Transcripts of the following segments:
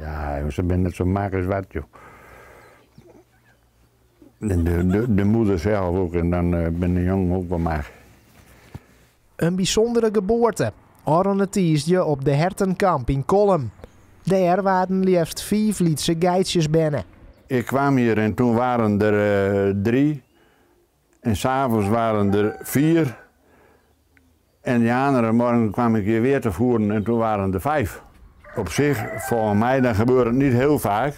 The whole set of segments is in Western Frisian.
Ja, se binne net sa mager as wat, joh. En de, de moeder zelf ook en dan binne de jongen ook wel mager. In bysûndere geboarte, ôfrûne tiisdei op de Hertenkamp yn Kollum. Dêr waarden leafst fiif lytse geitsjes berne. Ik kwam hier en toen waren er drie. En 's avonds waren er vier. En de andere morgen kwam ik hier weer te voeren en toen waren er vijf. Op zich, volgens mij, dan gebeurt het niet heel vaak.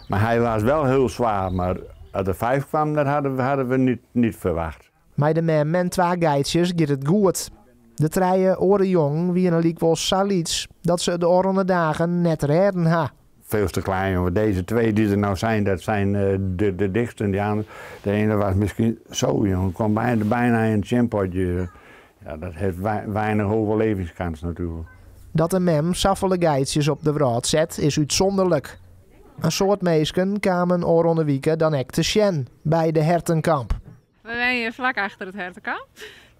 Maar hij was wel heel zwaar. Maar als er vijf kwam, dat hadden we niet verwacht. Mei de mem en twa geitsjes giet it goed. De trije oare jongen wiene lykwols sa lyts dat se de ôfrûne dagen net rêden ha. Veel te klein. Want deze twee die er nou zijn, dat zijn de dikste. Die andere, de ene was misschien zo jong, kwam bijna in het jampotje. Ja, dat heeft weinig overlevingskans natuurlijk. Dat de mem safolle geitsjes op de wrâld set is útsûnderlik. In soad minsken kamen ôfrûne wike dan ek te sjen by de Hertenkamp. We wenje flak achter it Hertenkamp.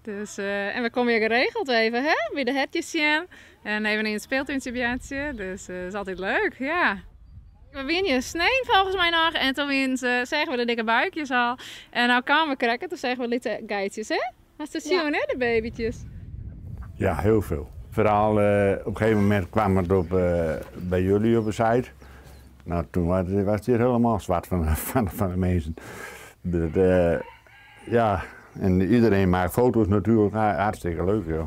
Dus, en we komme hjir geregeld even, hè, by de hertjes sjen. En even yn it speeltuintsje. Dus dat is altyd leuk, ja. We wiene hjir snein folgens my noch en doe wiene se, seagen we de dikke búkjes al. En no kamen we krekt, doe seagen we lytse geitsjes, hè? Hast it sjoen, hè, de babytjes? Ja, heel veel. Vooral op een gegeven moment kwam het bij jullie op de site. Nou, toen was het hier helemaal zwart van de mensen. Dat, ja, en iedereen maakt foto's natuurlijk, hartstikke leuk, joh.